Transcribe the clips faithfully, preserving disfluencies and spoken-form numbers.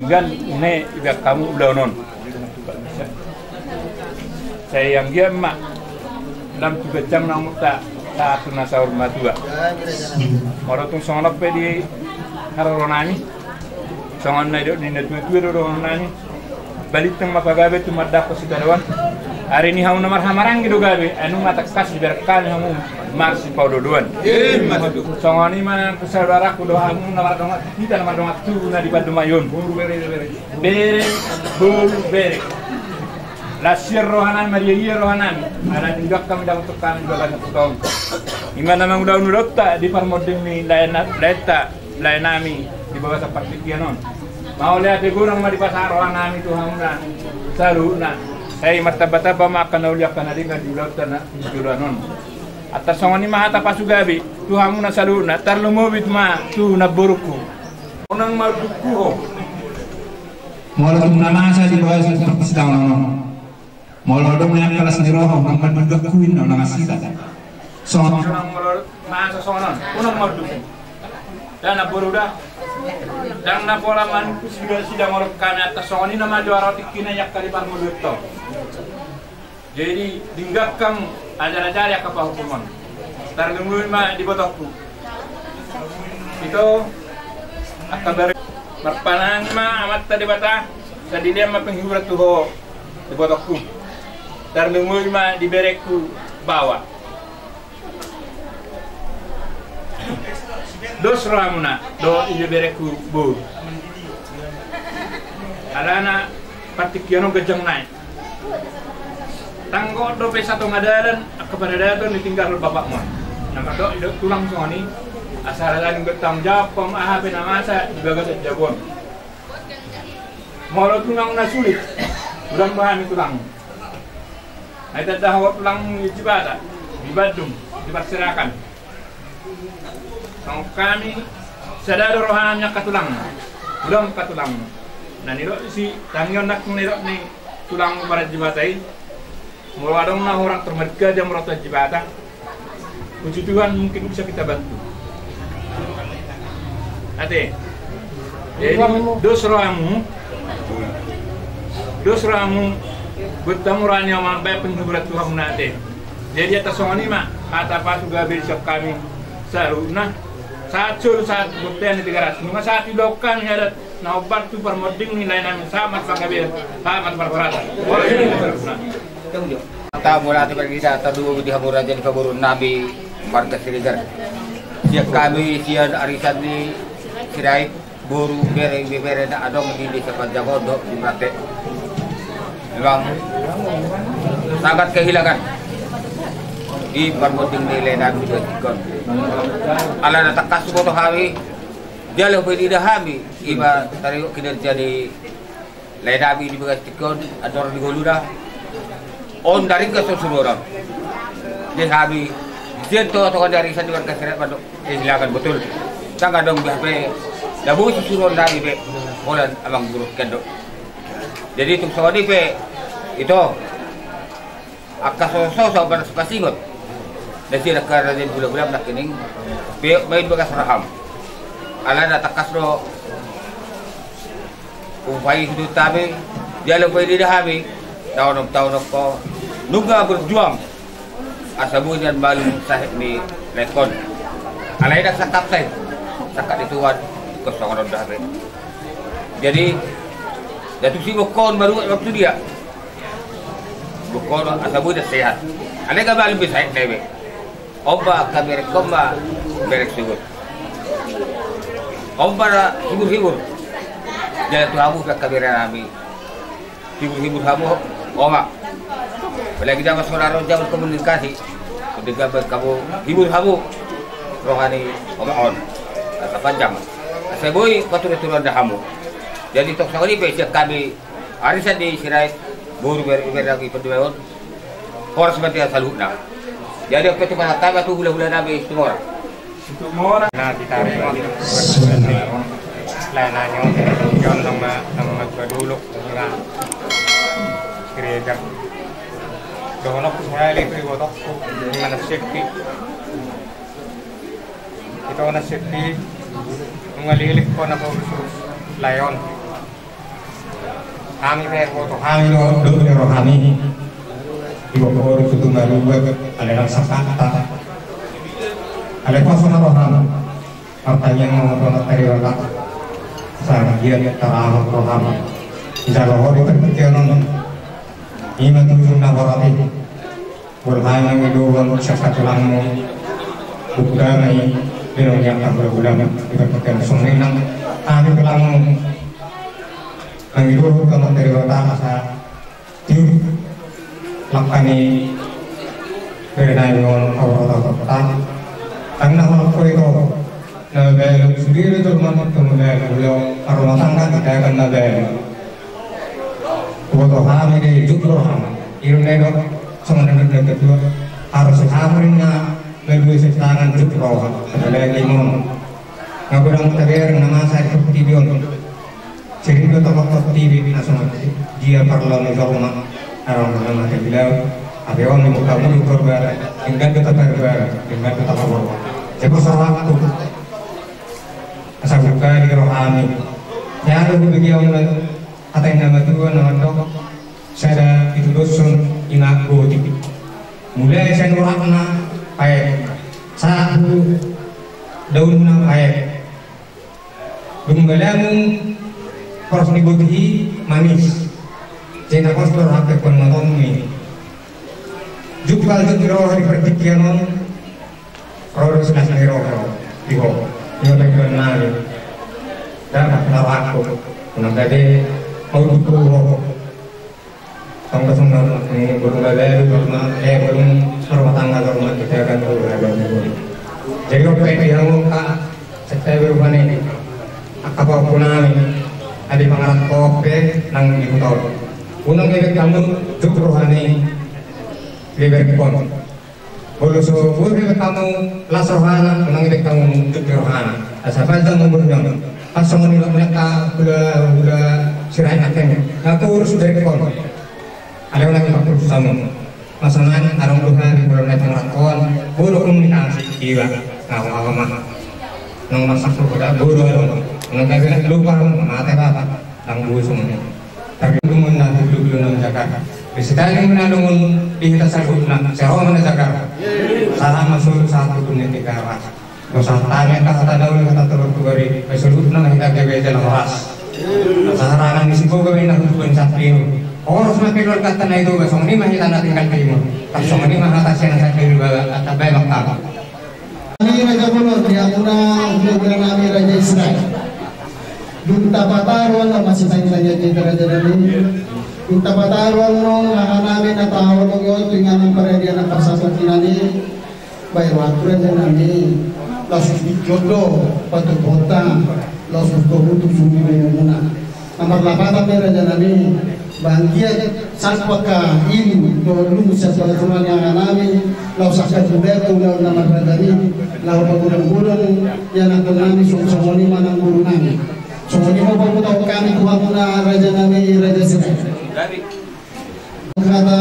Denggan ne iba hamu ulaon on. Sai anggiat ma lam tu ganjang na umurta sahat tu na saur matua. Molo tung songon on pe di haroro nami, songon na nidok ni na tua-tua do dohonon nami. Balintang ma pagabe tumandangkon sitadoan. Ari ni hamu na marhahamaranggi do gabe, ai nunga tangkas dibereng hami hamu marsipaolo-oloan. Songon i ma saudaraku do hamu na mardongan, hita na mardongan tubu na di Pandoman on. Bere, boru, bere. Las sian roha nami, marria-ria roha nami. Ala ni denggan hami dapot hami di bagasan huta on. I ma na mangulahon ulaonta di parmonding ni lae na, laenta, lae nami di bagasan partingkian on. Mauliate godang ma dipasahat roha nami tu hamuna saluhutna. Sai martamba-tamba ma angka na uli angka na denggan di ulaonta na di joloan on. Antar songon i ma hata pasugabe tu hamuna saluhutna, tarlumobi ma tu namborungku. Unang mardungku ho. Molo tung na masa di bagasan parsidaonon on, molo adong na las ni roha, unang mardungku inna, unang asita. Songon, molo masa songon on, unang mardungku. Ndang na boru da. Ndang na pola manungkun sida-sida, molo hami antar songon i na ma jo aro tingkina i angka di parngoluanta on. Jadi denggan hamu ajar-ajari angka pahuhumon. Tarlumobi ma di ibotongku. Ito angka bare, marpanangi ma Amanta Debata, sai dilehon ma penghiburan tu ho ibotongku. Tarlumobi ma di berengku baoa. Dos rohamuna dohot ibeberengku boru. Alana partingkian on ganjang nai. Tanggo dope satonga dalan angka paradaton ditinggalhon bapakmon. Na mardok didok tulang songon i, asa ala ni bertanggung jawab hamu aha pe na masa di bagasan jabu on. Molo tung adong na sulit, godang do hami tulang. Ai tanda ho tulangmu di Jibata, di Bandung, di parserakan. Songon hami sada do roha nami angka tulang. Godang angka tulang. Na nidok si tangiang nangkin nidok ni tulang paran Jibata i. Molo adong na hurang termerga dia merata Jibata. Puji Tuhan, mungkin bisa kita bantu. Ate. Jadi dos rohamu. Dos rohamu. Bertemu rani ama baik penghiburan Tuhan menate. Jadi atas songon i ma hata pasugabe sian hami saluhutna. Sahat solu sahat bontean di Tigaras. Nunga sahat di dohot hami adat na hombar tu parmonding ni lae nami sahat marpanggabean, sahat marparhoratan. Tamu lati bagi kita tadu di hamu raja di paboru nami marga Siregar. Sian hami sian arisan ni Sirait, boru, bere, ibebere na adong di desa Panjangon dohot di Merapen. Memang sangat kehilangan di parmonding ni lae nami di tingki on. Alana tangkas huboto hami, jala hupaida hami, i ma taringot kinerja ni lae nami di bagasan tingki on, andor ni ngoluna. On na ringgas on suruon on. Jadi hami sian tonga-tonga ni arisan ni marga Sirait mandok kehilangan betul. Ndang adong be hape na boi suruon nami be. Holan amang guru kendo. Jadi tung songon i pe ito. Angka soso-soso baras pasingot. Na sian angka raja ni hulahula nangkining beok ma i di bagas roham. Alana tangkas do hupaihut hami, jala hupaida hami. Taonon-taonon ho nunga berjuang asa boi nian malum sahit ni laengkon. Alai ndang sangkap sai, sangkap ni Tuhan. Ingkon songon on do hape. Jadi ndang tung sibuk ho maruat waktu dia. Bukon asa boi da sehat. Alai nga malum be sahit na i be. On ma angka berengkon ma bereng suhut. On ma na hibur-hibur. Jala tu hamu pe angka bere nami, hibur-hibur hamu. Oma, apalagi jaman sonari on jaman komunikasi. Denggan baen hamu, hibur hamu roha ni oma on. Asa panjang, asa boi pature-tureon da hamu. Jadi tong songon i pe sian hami arisan ni Sirait, boru, bere, bere nami Pandoman on. Horas ma di hita saluhutna. Jadi on pe tu pasahat hami tu hulahula nami Situmorang. Situmorang. Na di taringot lae nami on, on nang ma, nang ma dua dolok, nang Siregar. Dohononku songon i tu ibotongku, nunga na sepi. Ito na sepi, nunga leleng ho na paurus-urus lae on. Hami pe huboto hami do, dohot ni rohami. Iboto do tutu marubat, alai ndang sahat hata. Alai poso ma roham. Martangiang ma tu Amanta Debata. Asa anggiat tarahot roham. Dijalo ho di partingkian on. Ima tujuan na borhat i. Bolhai mangido on sian tulangmu. Buku damai. Di na nian parhulahulam. Di partingkian songon i nang hami tulangmu. Mangido tu Amanta Debata asa tiur langka ni bere nami on, au rata-rata. Ndang na holan ho ito na mabalu, sude do jolma na mabalu, molo marrumah tangga hita kan mabalu. Huboto hami do, jut roham. I do na nidok songon na nidok ni natuatua, harus hamu ninna malua sian tangan, jut roha. Apalagi ima on. Nga godang tabereng na masa di portibi on. Sering do tongtong tibi na songon dia parlo ni jolma. Adong na mate bilau. Hape on di muka mulu korban. Denggan do taparban, denggan do tapaborhat. Jadi salah tu asa buka di rohami. Ia do begitu. Hata ni na matua na mandok, sada pitu doson ima goti. Mulai sian uratna paet, sahat tu daunna paet. Dung malangung poros ni goti i manis. Jadi na pos do roham pe, pon matonmi. Jumpang jut ni roha di partingkian on. Ro do silas ni roha di ho. Ima pe tuan nami. Dapat na rohangku. Unang gabe mau duku ho. Tong kosong na ni burung babalu, burung ma-, eh, burung rumah tangga, burung ma-, kita kan burung ada burung. Jadi oke, di hamu ka, setelah berubah ni, angka pahompu nami, adi pangaran kope, nang di huta on. Unang gabe hamu jut rohana, gabe pon. Molo so boi be hamu las rohana, unang be hamu jut rohana. Asa panjang umurna. Pas songon i nidok ni angka hulahula Sirait nangkin. Nga kurus dari kon. Alai unang be kurus hamu. Masalah adong dosa di bulan na tanggal kon. Bodoh komunikasi. Iba. Nga hamu ma. Nang masak tu bodoh, bodoh adong. Nang gabe lupa hamu, mate bapa. Ndang boi songon i. Tapi dungon na tu bulu-bulu na jagar. Bisa tadi muna dungon di hita saluhutna, sai ro ma na jagar. Sahat ma solu sahat tu dunia tiga ras. Dosa tani angka hata daun, hata tolor tu gari, saluhutna ma hita gabe jala horas. Saharangan ni si Boga ma inna hutuban sapinu. Horas ma keluargata na i Toba, songon i ma hita na tinggal timur. Tapi songon i ma hata sian sapinu baga, hata bae mangkaba. Nami raja bolon, di hamuna hulahula nami raja Israel. Dung tapataru annon, masih tanya-tanya kita raja nami. Dung tapataru annon, haha nami na tahu lo yo, tu inganan paradian na parsatu kinani. Baik waktu raja nami. Laos hubikkon do, patu kota. Laos hubikkon tu sumbi muna. Na marlapatan be raja nami, banggiat salpu angka ilu dohot lumus sian tua-tua ni haha nami, laos angka jumbaku laho na marragam i, laho pagodang-godang ianakhon nami, songon i ma nang boru nami. Songon i ma pabotohon hami tu hamuna raja nami raja Sirait. Hata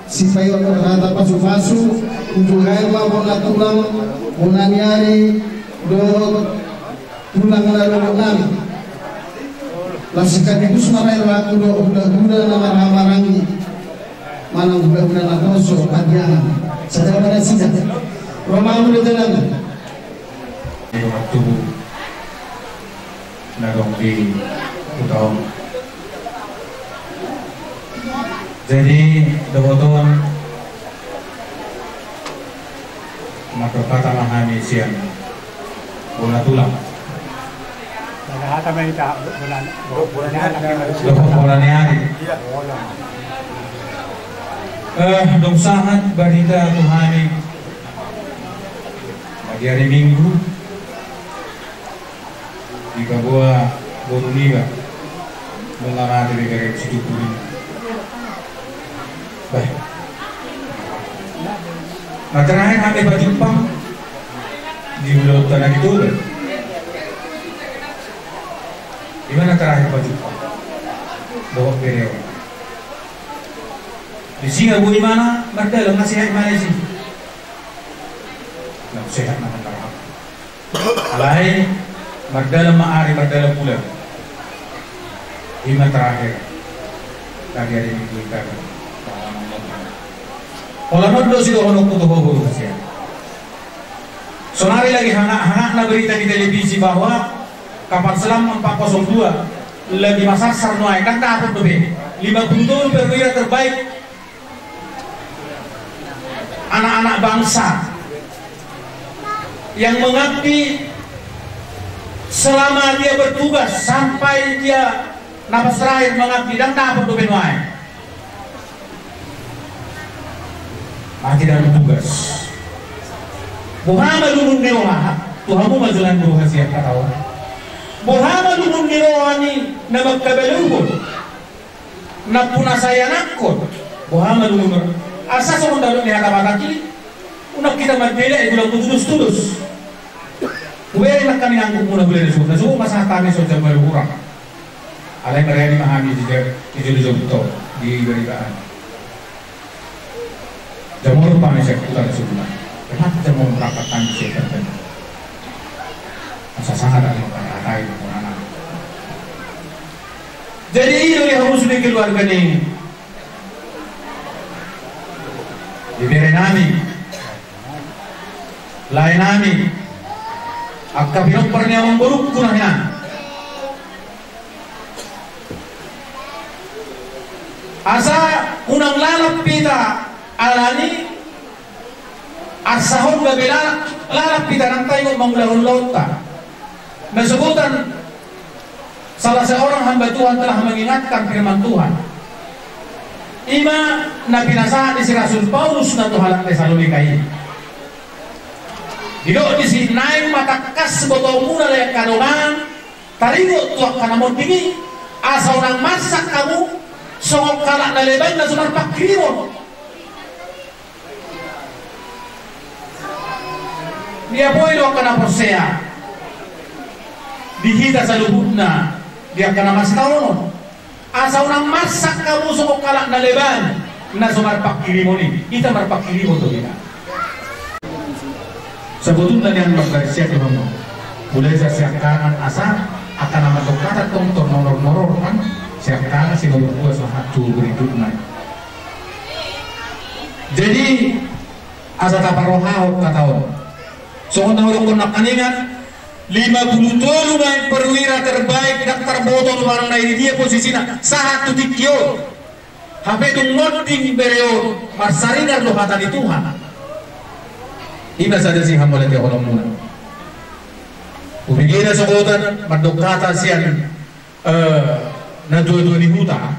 sipaihon, hata pasu-pasu, ujung akhir ma bona tulang, bona ni ari, dohot tulang na dohot nami. Laos sekaligus ma raja laku dohot hula-hula na marhahamaranggi. Manang hula-hula na poso, adiangan. Sada ma nasida. Ro ma hamu raja nami. Di waktu na dong di huta on. Jadi, dohot on, mardok hata ma hami sian bona tulang. Dohot bona ni ari. Eh, dong sahat barita tu hami. Di ari Minggu. Dipaboa boru niba. Nunga mate be gare si Jukuri. Bah. Na terakhir hami pajumpang di ulaonta na di Toba. Di mana terakhir pajumpang? Dohot bere on. Di si na boi mana, mardalan na sehat mana si. Na sehat mana. Alai, mardalan ma ari, mardalan bulan. Ima terakhir. Tadi hari Minggu itu. Pola nondo sidohononku tu ho boru hasian. Sonari lagi hangak-hangakna berita di televisi bahwa kapal selam empat kosong dua lagi masarsar nuaeng, ndang dapot dope. Lima puluh tolu perwira terbaik anak-anak bangsa yang mengabdi selama dia bertugas sampai dia napas terakhir mengabdi, ndang dapot dope nuaeng. Mati dalam tugas. Boha ma lungun ni roha, tu hamu ma jala boru hasian hataon. Boha ma lungun ni roha ni na mangkabalehon, nampuna sai anakkon. Boha ma lungun ni roha. Asa songon didok ni hata Batak i, unang hita mandele, ai godang tu tudos-tudos. Hubereng nangkaning angkup muna, hubereng na suhut, na suhut ma sahat hami songon jabu hurang. Alai marani ma hami di jolo-jolo di baritaan. Jamur pa hami sian huta na suhut. Empat jamur berangkat hami sian huta. Masa sangat ada mengkatai mengkonana. Jadi i do di hamu sude keluarga ni ibebere nami, lae nami, angka pinompar ni amangborungku na hinan. Asa unang lalap hita alani, asa on gabe lalap, lalap hita nang taingot mangulahon ulaonta. Na sogot on, salah seorang hamba Tuhan telah mengingatkan firman Tuhan. I ma na pinasahat ni si Rasul Paulus na tu halak Tesalonika i. Didok disi, naeng ma tangkas botoonmuna, ale angka dongan, taringot tu angka na monding i, asa unang marsak hamu songon halak na leban na so marpangkirimon. Diapoi do angka na porsea di hita saluhutna, di angka na marsikadari on. Asa unang marsak hamu songon halak na leban na so marpangkirimon i. Hita marpangkirimon do hita. Sabotulna nian marbarsiat do hamu. Mulai sa siangkangan asa angka na mandok hata tongtong moror-moror kan, siangkangan si nomor dua sahat tu berikutna. Jadi asa taparrohahon hata on. Songon na hudokkon nangkaningan, lima puluh tolu naeng perwira terbaik, ndang tarboto do manang na di dia posisina sahat tu tingki on. Hape dung monding bere on, marsaringar do hata ni Tuhan. I ma sada sihamulatehononmuna. Hubege na sogot on mandok hata sian eh, na tua-tua ni huta,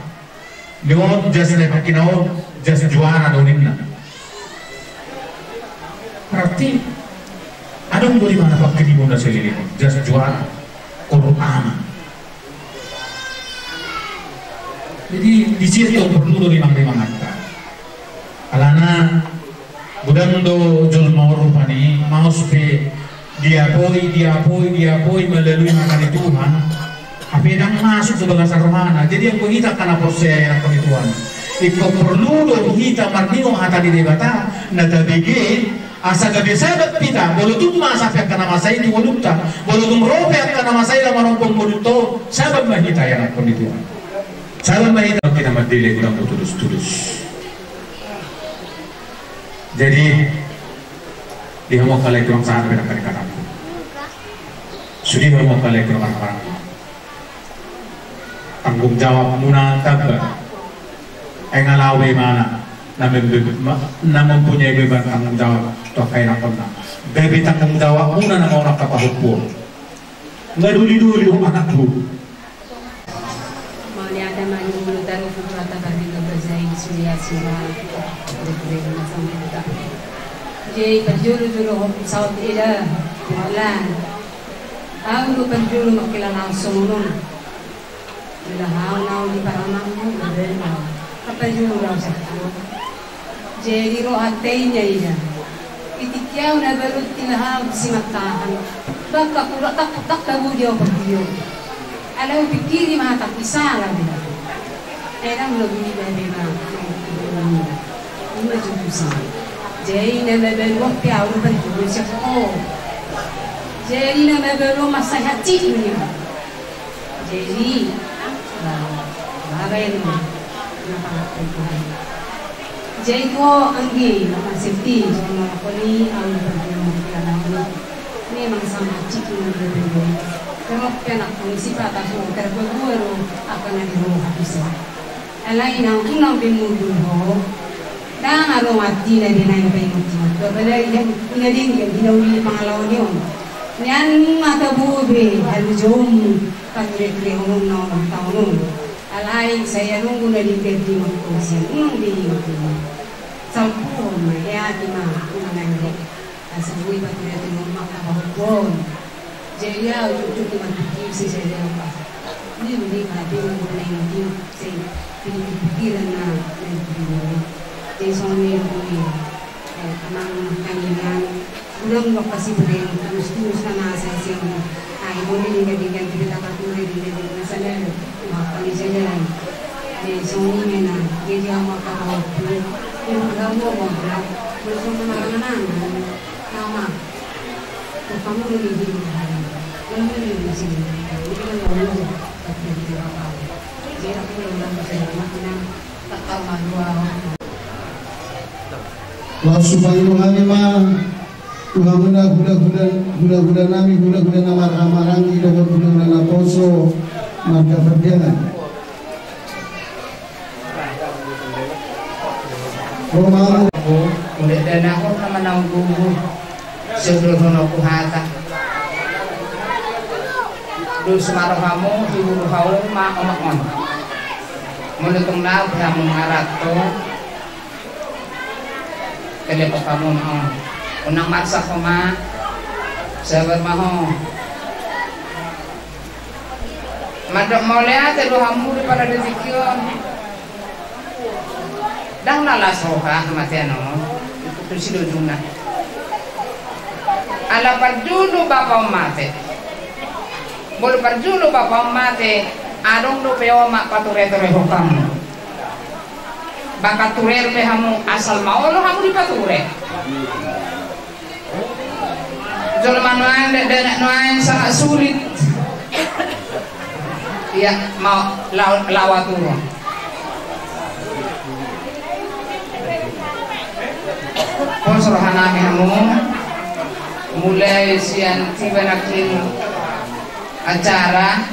ni on jas na ipangkina on, jas juara do ninna. Berarti adong do di mana pangkirimon na saleleng on, jas juara, korum ama. Jadi disi tong porlu do rimang-rimanganta. Alana godang do jolma on rupani, maos pe diapoi, diapoi, diapoi melalui hata ni Tuhan, hape ndang masuk tu bagasan rohana. Jadi anggo hita angka na porsea, angka na porsea ni Tuhan, ingkon porlu do hita marningot hata ni Debata, na tabege, asa gabe sabap hita, molo tung masa pe angka na masa i tu ngolunta, molo tung ro pe angka na masa i na manompa ngolunta on, sabap ma hita, angka na porsea ni Tuhan. Sabap ma hita, hita mandele godang tu tudos-tudos. Jadi di hamu angka lae, tulang, sahat pe nangkaning hatangku. Sude hamu angka lae, tulang, arang-arang, tanggung jawabmuna tamba. Ai nga laho be ibana na membe-, ma-, na mempunyai beban tanggung jawab tu angka ianakkonna. Gabe tanggung jawabmuna na mangulahon angka pahompu on. Nga doli-doli ho anakku. Mauliate ma di ngolu, taruhon tu Debata, parbue, parsahit, sude asi, raja, guru-guru, na sambutan. Jadi parjolo-jolo ho saut eda, Tuhan. Ahu do parjolo mangkilala songon on. Jala ahu na di paramangmu, badan ahu. Parjolo ahu sahat. Jadi ro hata i nian. Di tingki ahu na balon, tingki ahu si mantahan. Bangka kuda takut, tak tabu dia perdio. Ala hupingkiri ma hatangki sala be. Enang lobi be ma. Ima jurusan. Jadi na mabalu pe ahu na parjolo siap ko. Jadi na mabalu masa hati dunia. Jadi, nah, kemarin Jadi tu ho anggi, masih ti, jolo koni au berjuang di dalam ini. Memang sama cik ini berjuang. Kalau kena kondisi patah, so terganggu, akan ada roh habis. Alai na unang be mundul ho. Ndang adong artina be na paingot-ingot. Apalagi na denggan di na uli pangalaho ni on. Nian ma tabo be halujaonmu, patureturehononmu na on. Alai sai adong do na denggan di mangkosian, unang be ingot-ingot. Sampuhon ma, ya, di ma, unang ande. Asa boi patureturehon ma habahophon. Jadi au jujur di mangkisi, jadi au pas. Ini mending hati menggunai mati, saya pilih pikiran na, na di dunia. Jadi songon i do i, eh, amang kami nian, ulang wakasi bereng, terus-terus na masa siang. Ah, ini mending ganti-ganti kita pature, di ganti masa lalu. Maka ni saja. Jadi songon i na, jadi au maka mau, ini kamu mau, belum sama anak-anak. Sama. Laos hupangido hami ma tu hamuna hulahula, hulahula nami, hulahula na marhahamaranggi dohot hulahula naposo marga Pardiangan. Ro ma hamu. Undek dana ho na manaon gugu. Sodor hono ku hata. Dos ma rohamu, hiburu hamu ma omak on. Molo tung na hamu mangaranto. Telepon hamu ma on. Unang marsak ho ma. Sabar ma ho. Mandok mauliate do hamu di parade tingki on. Ndang na las roha hamatean on. Ikuti si doduna. Ala parjolo bapa on mate. Molo parjolo bapa on mate, adong dope omak patureturehon hamu. Bakat turean pe hamu, asal ma olo hamu dipature. Jolma nuaeng, dakdanak nuaeng sangat sulit. Ia, mau lao, lao atur. Pos rohanami hamu, mulai sian tiba nangkin acara.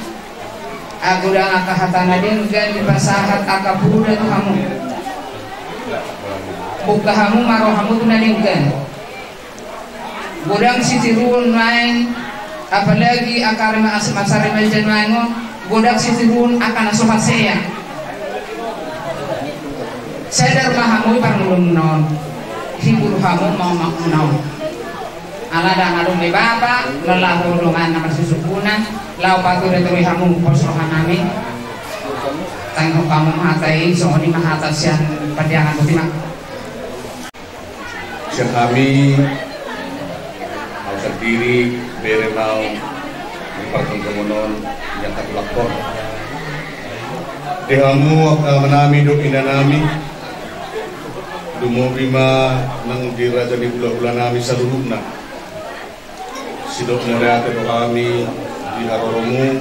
Godang angka hata na denggan dipasahat angka poda tu hamu. Buka hamu ma rohamu tu na denggan. Godang sitiruon nuaeng, apalagi angka rema-, masa remaja nuaeng on, godang sitiruon angka na so hasea. Sadar ma hamu i parngoluon on. Hiburu hamu ma omakmuna on. Ala ndang adong be bapa, na laho dongan na marsusungkunan, laho patureture hamu pos rohanami. Tangihon hamu ma hata i, songon i ma hata sian Pardiangan, boti ma. Sian hami, au sandiri, bere ma au, di partontonan on, di angka tulangkon. Di hamu angka amanami dohot inanami, lumobi ma nang di raja ni hulahulanami saluhutna. Sidok mauliate do hami di haroromu,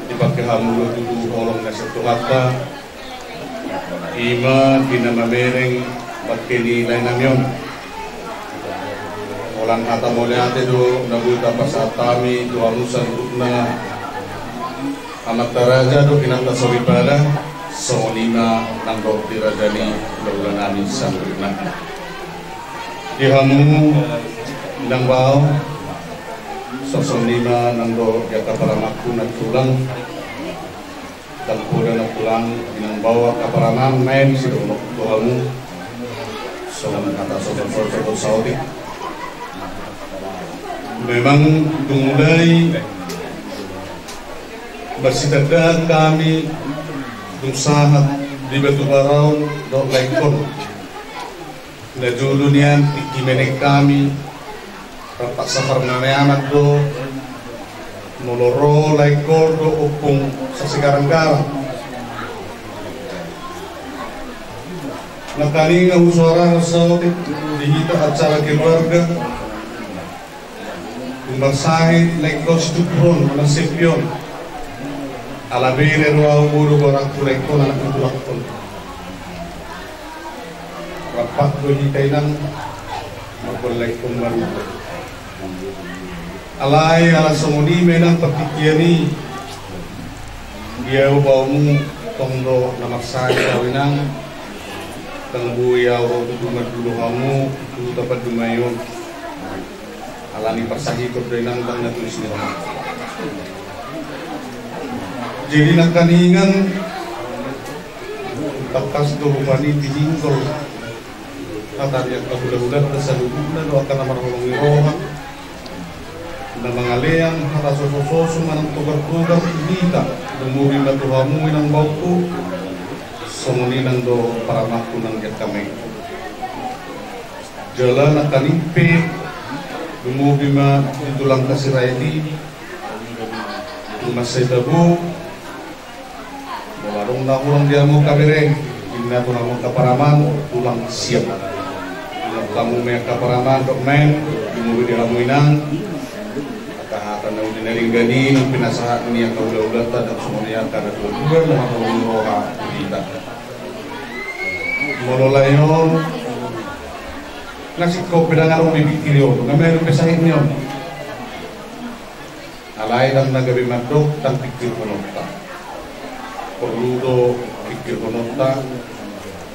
dipangke hamu do tutu holong na sian Tuhanta, i ma di na mamereng bangke ni laenami on. Holan hata mauliate do na boi tapasahat hami tu hamu saluhutna, amanta raja dohot inanta soripada, songon i ma nang dohot di raja ni hulahulanami saluhutna. Di hamu inang bao, songon i ma nang dohot di angka paramangku na tulang, ndang poda na tulang, inang bao, angka paramang, naeng sidok tu hamu songon hata sosososo saotik. Memang dung mulai marsitandaan hami dung sahat di Batubara on dohot Laingkon. Na jolo nian tingki menek hami, rampak saparna ni anak do, molo ro Laingkon do ompung sasigaranggarang. Nangkaningan husuarahon saotik di hita acara keluarga. Dung marsahit Laingkon situpron, manang sempion. Ala bere do ahu boru, goarhu Laengkon, anak ni tulangkon. Rap do hita inang, mamboan Laengkon marhite. Alai ala songon i ma inang partingkian i, di ahu baomu, tong do na marsahit ahu inang. Ndang boi ahu ro tutu mandulo hamu tu huta Pandumai on. Ala ni parsahiton do inang, ndang na tulis ni roha. Jadi nangkaningan, tangkas do rupani dihinggol hata ni angka hulahulanta saluhutna dohot angka na marholong ni roha, na mangalean hata sosososo manang togartogar tu hita, lumobi ma tu hamu inang baoku, songon i nang do paramanku nang di angka amangku. Jala nangkaning pe, lumobi ma di tulangta Sirait i, tung mansai tabo, molo adong na hurang di hamu angka bere, inna tu hamu angka paraman, tulang siap. Inna tu hamu ma angka paraman, dok maen, lumobi di hamu inang. Angka hata na uli na denggan i, nang pinasahat ni angka hulahulanta, ndang songon i angka na tuatua, na marholong ni roha tu hita. Molo lae on, nga singkop pe ndang adong dipingkiri on, nga maen pe sahit ni on. Alai ndang na gabe mandok ndang pingkirhononta. Porlu do pingkirhononta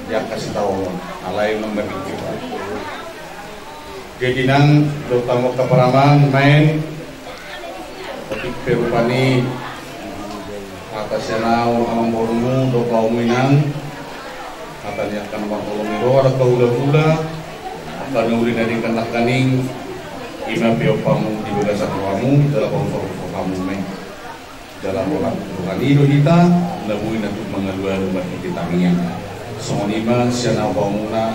di angka sitaonon, alai ndang na pingkirhon. Jadi nang, dohot hamu angka paraman, maen, otik pe rupani, hata sian ahu amangborumu, dohot baomu inang, hata ni angka na marholong ni roha, angka hulahula, angka na uli na denggan nangkaning, i ma pe ompunmu di bagasan rohamu, jala pausor-usor hamu ma i. Jala holan roha ni do hita, na boi na tuk mangalualu marhite tangiang. Songon i ma sian ahu baomuna,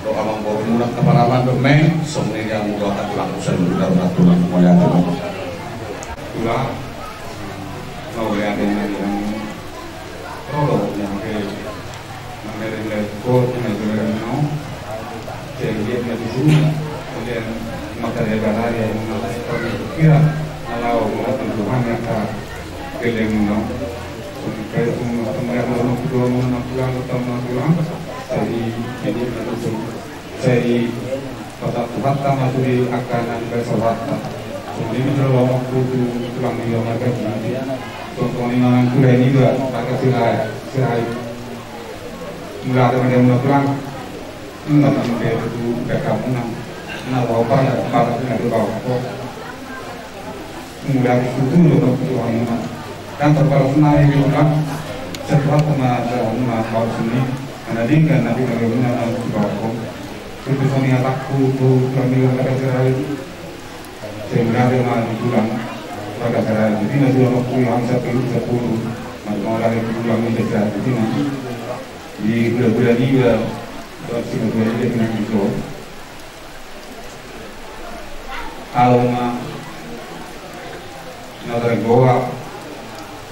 dohot amangborumuna, angka paraman dohot maen, songon i di hamu dohot angka tulangku saluhutna, dohot tulang mauliate ma. Tulang, mauliate ma di hamu. Ro do, yang ke Mamereng Laengkon, na mamereng no. Jadi dia punya tujuh. Kemudian maka dia berlari yang mengatakan kira kalau mengatakan Tuhan yang tak geleng no. Kemudian kemudian orang tua orang pulang, orang pulang. Jadi jadi itu. Jadi, pasahat Tuhanta ma sude angka na nipasahatta. Songon i ma jolo lomo tu tulang ni roha marga Sirait. Songon i ma nang tu lae niba marga Sirait. Mauliate ma di hamuna tulang. Nunga nang be tu bakamuna. Na roha na balas na di bawah. Mauliate tutu do tu hamuna. Kan terbalas na i di hamuna. Sehat ma di hamuna balas ni. Karena dingkan nanti bagaimana nanti bawa. Tutu songon i hatangku tu tulang ni roha marga Sirait. Sehingga dia mah di tulang marga Sirait. Jadi na tulang waktu yang satu sepuluh. Maka mau lagi tulang ni Sirait di sini. Di gula-gula dia. Terus di gula-gula dia dengan itu. Ahu ma na targoa,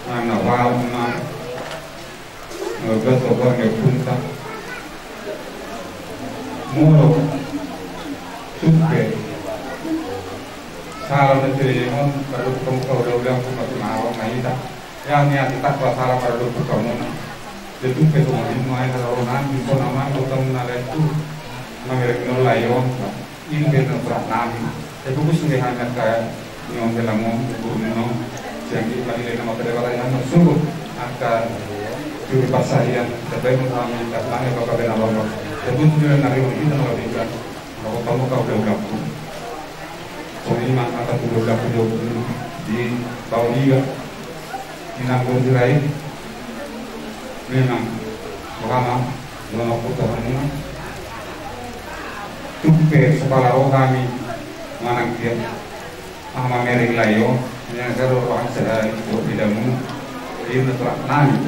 na na paham ma, na betul kau nggak punta. Molo tuk pe sala na tele mon, baru kau kau udah udah aku masih mau na ita. Ya, ni ati tak kuasa lah pada dokter kamu. Dia tuh pe songon i ma, ai na ro nami, so nama, dokter na lesu. Mamereng ni lae on. Ini pe na surat nami. Tapi gue sudah hanya kayak ni on dalam on, guru ni on. Siang di pagi dia nama pada pada yang masuk. Angka juru pasahian. Tapi mau kami datang ya, bapak benar lolos. Tapi tujuan dari kita mau lebih. Molo tamu kau udah udah. Songon i ma angka tu udah udah di bau dia. Inang guru Sirait. Memang roha ma, roha ma kota hamuna. Tuk pe sapala roha ni manang dia. Ah, mamereng lae on. Yang seru roha sehari itu di damu. Ini terak nami.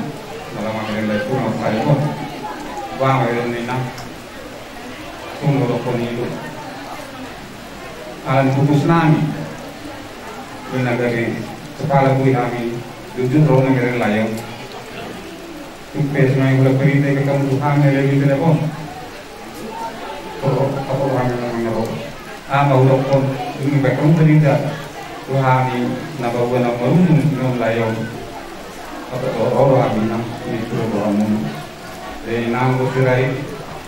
Malah mamereng lae pun apa saya pun. Wah, mamereng ni nang. Tunggu rokok ni itu. Ala ni putus nami. Benar dari kepala bui nami. Jujur roh nami dari layang. Tuk pe songon i hula perintah ke kamu Tuhan, ya, lebih telepon. Apa, apa Tuhan yang mengeroh? Ah, mau rokok. Ini baik kamu perintah. Tuhan ini, napa gua nak merundung dengan layang. Olo hami nang di sude rohamuna. Jadi nang bosirai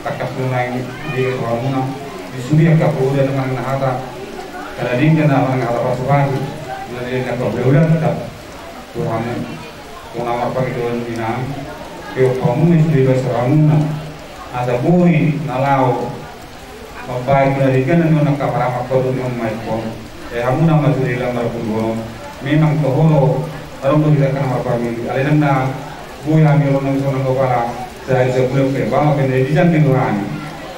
takas nunga di rohamuna. Di sude angka poda nang na hata. Karena di na hata pasupasu. Jadi na pasupasu. Tuhan. Tuhan marpangidoan di nang. Kio pamu di sude bas rohamuna. Asa boi na laho. Mambaen na denggan na nion angka paramak paru ni on maipon. Eh, hamu na masuri lamar puluh. Memang toho. Adong do hita kan marpamili. Alai nang na boi hami ro nang sonang kepala. Sehari sebulan pe. Bang, apa yang dijang di Tuhan.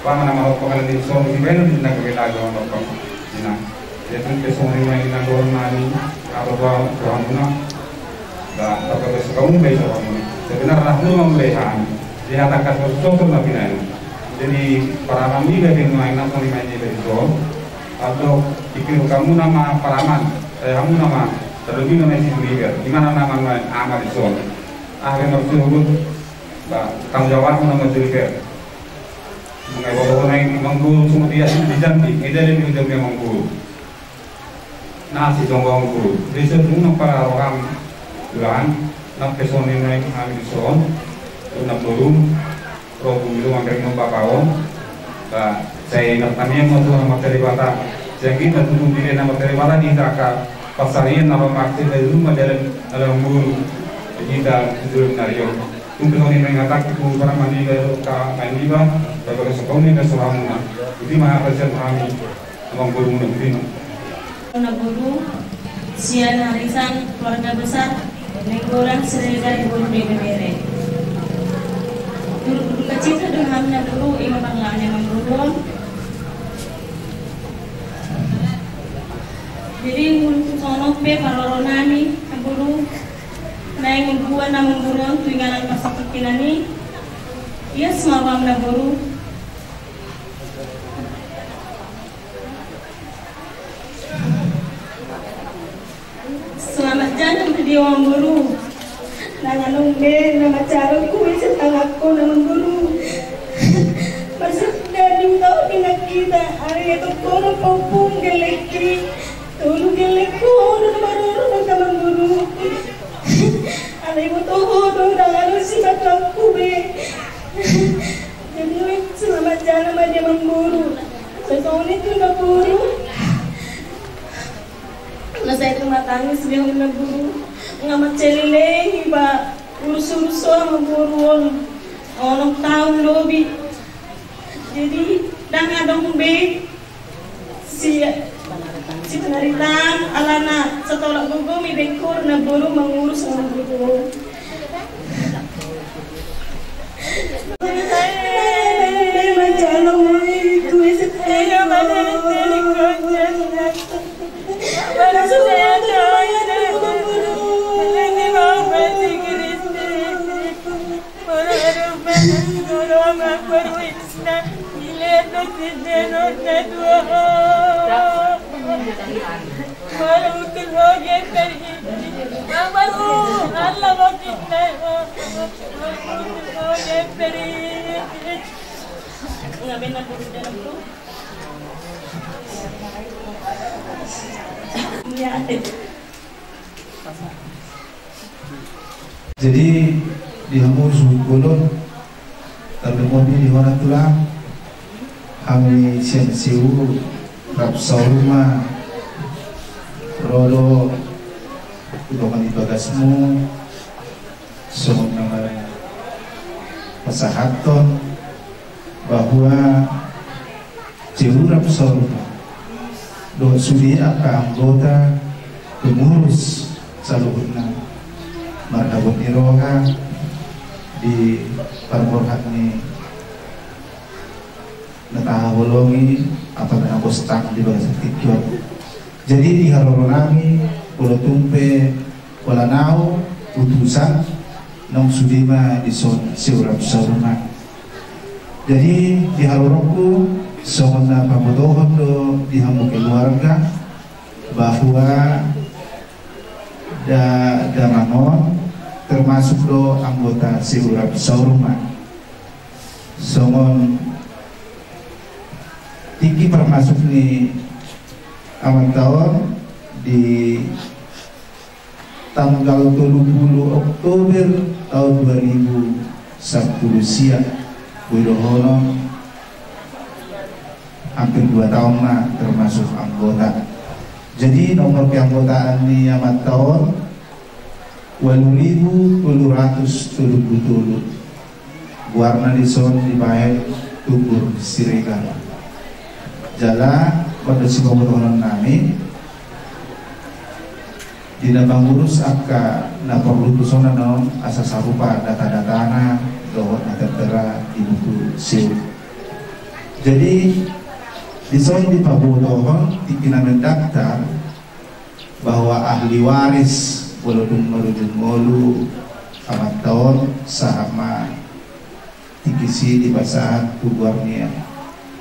Bang, nama hok pakalan di song di beno di naga bela jawa bang. Nah. Jadi kan pesong ni main nang doang nani. Apa bang, Tuhan na. Ba, tapagas kamu be sorangan. Sebenarna hamu ma mulahan. Di hata kasar sosor na pinai. Jadi paraman ni be pinai na poni main ni be so. Atau pikir kamu nama paraman. Eh, kamu nama. Terlebih nama si River. Di mana nama main ama di so. Ah, dia maksud. Ba, tanggung jawab nama si River. Mengenai bapak naik manggul semua dia di Jambi. Ini dari di Jambi manggul. Na si tonggo guru. Desa tu nang para roham. Tulang. Nang pesoni nang hami dison. Tu nang boru. Robu itu mampir nang bapa on. Ba, saya nang tamiang mau tu nama teribata. Jadi na tu tu dia nama teribata di taka. Pasarian nama maksud dari rumah dalam dalam guru. Jadi dalam tujuh narion. Untuk kau ni mengatak tu para mandi dari ka mandi ba. Bapak sekolah ni ke seorang. Jadi mana persen kami. Abang guru muna guru. Na boru, sian arisan keluarga besar Nainggolan Siregar boru Bebebere. Dulu dulu kecil tu dengan na boru ima parlane mangguru. Jadi untuk sono pe paroro nami na boru. Naing membuat na mangguru tu inganan pasakit kinani. Ia semua na boru. Selamat jalan di Wamburu. Nang anong be na macalon ku isi tanganku na Wamburu. Masuk dari utau pindah kita. Hari itu kono popung geleki. Tolu gelek kono na maroro na Wamburu. Alai mau toho do nang anong si batangku be. Jadi selamat jalan ma dia Wamburu. Sesoni tu na boru. Na saya tu matangis dia na boru. Nga macelele iba urus-urus orang boru on. Onok tahu lobi. Jadi dang adong be. Si si penaritaan alana satolak gogo mi bekor na boru mangurus na boru. Jadi di hamu suhut bolon, tarlumobi di hona tulang, hami sian Siu rap saur ma ro do tu dongan ni bagasmu, songon na marpasahathon bahwa Siu rap saur ma dohot sude angka anggota pengurus saluhutna marhabot ni roha di parborhat ni na tahaholongi apa na bostang di bagasan tingki on. Jadi di haroro nami, molo tung pe Pola nau utusan naung sude ma dison Siu rap saur ma. Jadi di haroroku songon na pabotohon do di hamu keluarga bahwa da damang on termasuk do anggota Siu rap saur ma. Songon tingki parmasuk ni amanta on di Tanggal tolu pulu Oktober taon dua ribu sampulu sia, boi dohonon hampir dua taon ma termasuk anggota. Jadi nomor keanggotaan ni amanta on ualu ribu tolu ratus tolu pulu tolu. Goarna dison dibaen Tumbur Siregar. Jala pada sipabotohonon nami di na mangurus angka na porlu tuson on asa sarupa data-datana dohot na tertera di buku SIM. Jadi dison dipabotohon tingki na mendaftar bahwa ahli waris, molo dung marujung ngolu amanta on, sahat ma tingki i dipasahat tu goar ni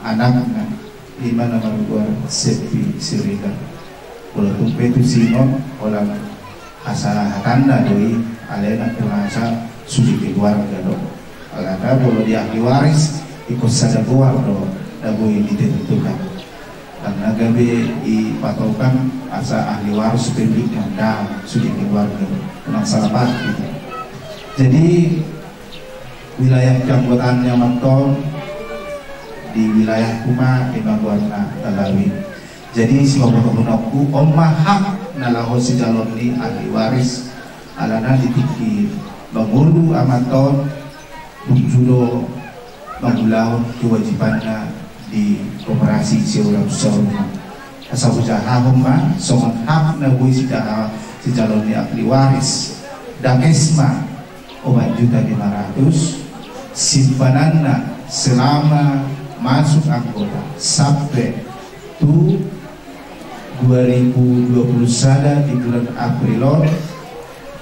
anakna, ima na margoar Seppi Siregar. Molo tung pe tusi on, holan asa hatana do i, alai nang tu asa sude keluarga do. Alana molo di ahli waris, ingkon sada goar do na boi ditentukan. Karena gabe dipatokan asa ahli waris pemilik ganda sude keluarga, unang salah paham gitu. Jadi wilayah keanggotaanna amanta on di wilayah Kuma, ima goarna Talawi. Jadi sipabotohononku, on ma hak na laho sijaloon ni ahli waris, alana di tingki mangolu amanta on, dung sudo mangulahon kewajibanna di koperasi Siaura Saurma. Asa hujahahon ma songon hak na boi sijaha-, sijaloon ni ahli waris. Dakes ma opat juta lima ratus, simpananna selama masuk anggota sampe tu dua ribu dua puluh sada di bulan April on,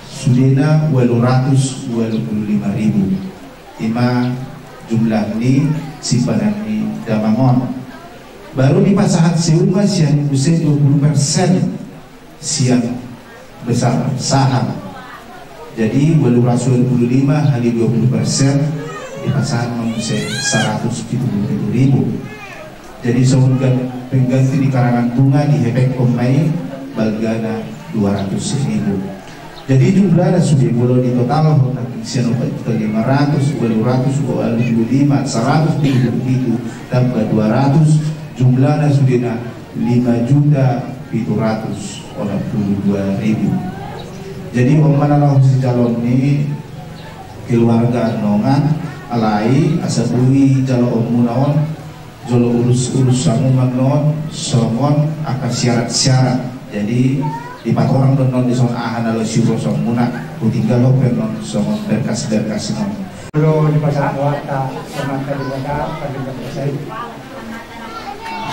sudena ualu ratus ualu pulu lima ribu. Ima jumlah ni simpanan ni damang on. Baru dipasahat Siaura sian muse dua pulu persen sian besar saham. Jadi ualu ratus ualu pulu lima hali dua pulu persen dipasahat ma muse saratus pitu pulu pitu ribu. Jadi songon pengganti di karangan bunga dihepehon ma i balgana dua ratus ribu. Jadi jumlahna sude molo ditotalhon nangkin sian opat juta lima ratus, ualu ratus ualu pulu lima, saratus pitu pulu pitu, tambah dua ratus, jumlahna sudena lima juta pitu ratus onom pulu dua ribu. Jadi on ma na laho sijaloon ni keluarga annon, alai asa boi jaloonmuna on jolo urus-urus hamu ma annon songon angka syarat-syarat. Jadi dipatorang do annon dison aha na laho siurusanmuna, hutinggalhon pe annon songon berkas-berkas on. Molo dipasahat rohanta, songon angka di kota, pada berkas i.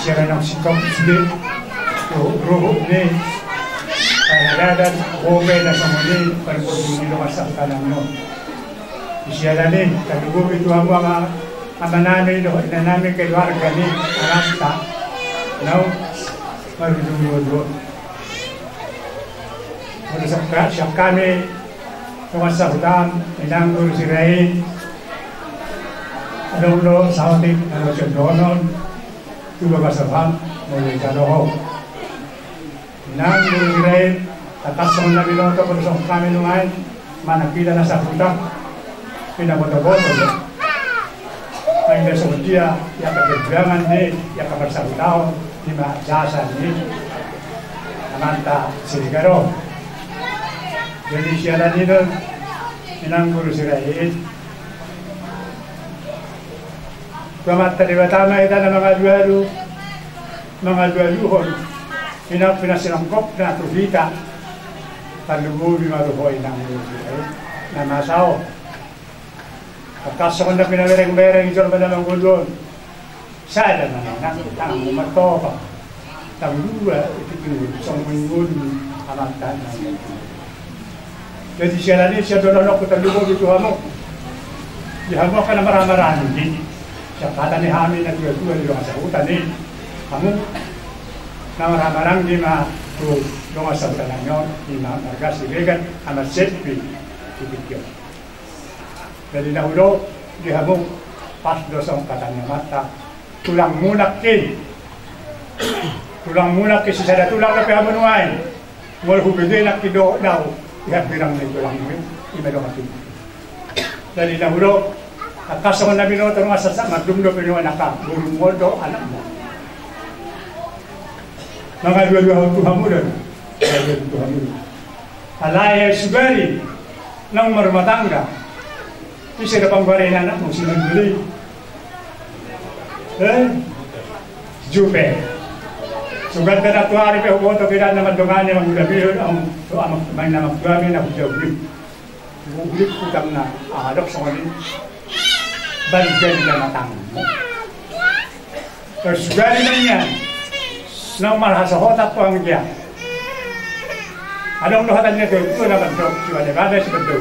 Sian na sitop sude, ruhut-ruhut ni paradaton, bope na songon i, parboru ni dongan sahutanan on. Sian na i, tarlumobi tu hamu ama, amanami dohot inanami, keluarga ni amanta naung marujung ngolu on. Molo sian hami dongan sahuta, inang guru Sirait, adong do saotik na laho sidohonon tu bagasan roham molo ijalo ho. Inang guru Sirait, tangkas songon na binoto, molo songon hami nuaeng manang hita na sahuta, pinaboto-boto do. Manang songon dia, di angka perjuangan ni, di angka parsahutaon, ima jasa ni amanta Siregar on. Jadi sian na i do, inang guru Sirait, tu Amanta Debata ma hita na mangalualu, mangalualuhon, inang pinansinanggopna tu hita. Tarlumobi ma tu ho, inang guru Sirait, na masa on. Tangkas songon na pinabereng-bereng jolma na mangolu on. Sada ma na, tangan martopang. Tang dua, itu tu songon mangolu amanta na. Jadi sian na i, sian dohononku, tarlumobi tu hamu. Di hamu angka na marhaha-maranggi, sian hata ni hami na tua-tua di dongan sahuta ni, hamu na marhaha-maranggi ma tu dongan sahuta nami on, ima marga Siregar, Ama Seppi, di tingki on. Jadi na hudok di hamu, pas do songon hata ni amanta, tulang muna nangkin. Tulang muna nangkin, sisada tulang dope hamu nuaeng. Molo hubege nangkin dohot ahu, Hambirang ni tulangmu i, ima dongan tubu. Jadi na hudok, angka songon na binoto nunga sahat, mardum dope nunga angka borumuna do anakmu. Mangaduadua hamu tu hamu do. Mangaduadua tu hamu do. Alai sugari naung marumah tangga. Ise do panggoari ni anakmu, si Manduli? Eh? Jupe. Sugat pe na tuari pe huboto pe da na mandongani, mangula bihur, am, tu amak, main amak tuami na hujauli. Hulik hutang na, ah, dok songon i. Balik jadi na matang. Terus sugari ma nian. Naung marhasohotan tu hamu dia. Adong do hata ni na tuatua na mandok, si bade-bade si bade.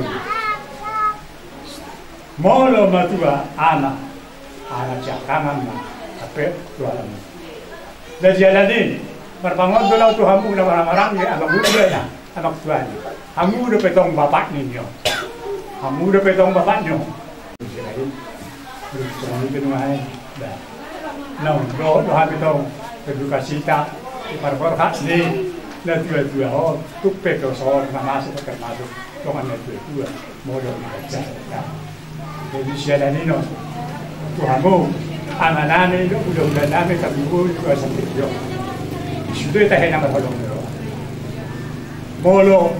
Molo matua anak, anak siangkangan ma, hape tualang. Jadi alani, marpangondo laho tu hamu na marhahamaranggi, amak ulu na, amak tuani. Hamu dope tong bapakni on. Hamu dope tong bapakni on. Jadi, songon i pe nuaeng. Ba. Naung dohot do hami tong edukasita, di parborhat ni na tuatua on, tuk pe do songon na masuk, termasuk dongan na tuatua, modom na carita. Jadi sialan i no, tu hamu, amanami do, hulahula nami, tabi do, tu asa video. Sude tahe na marholong do. Molo,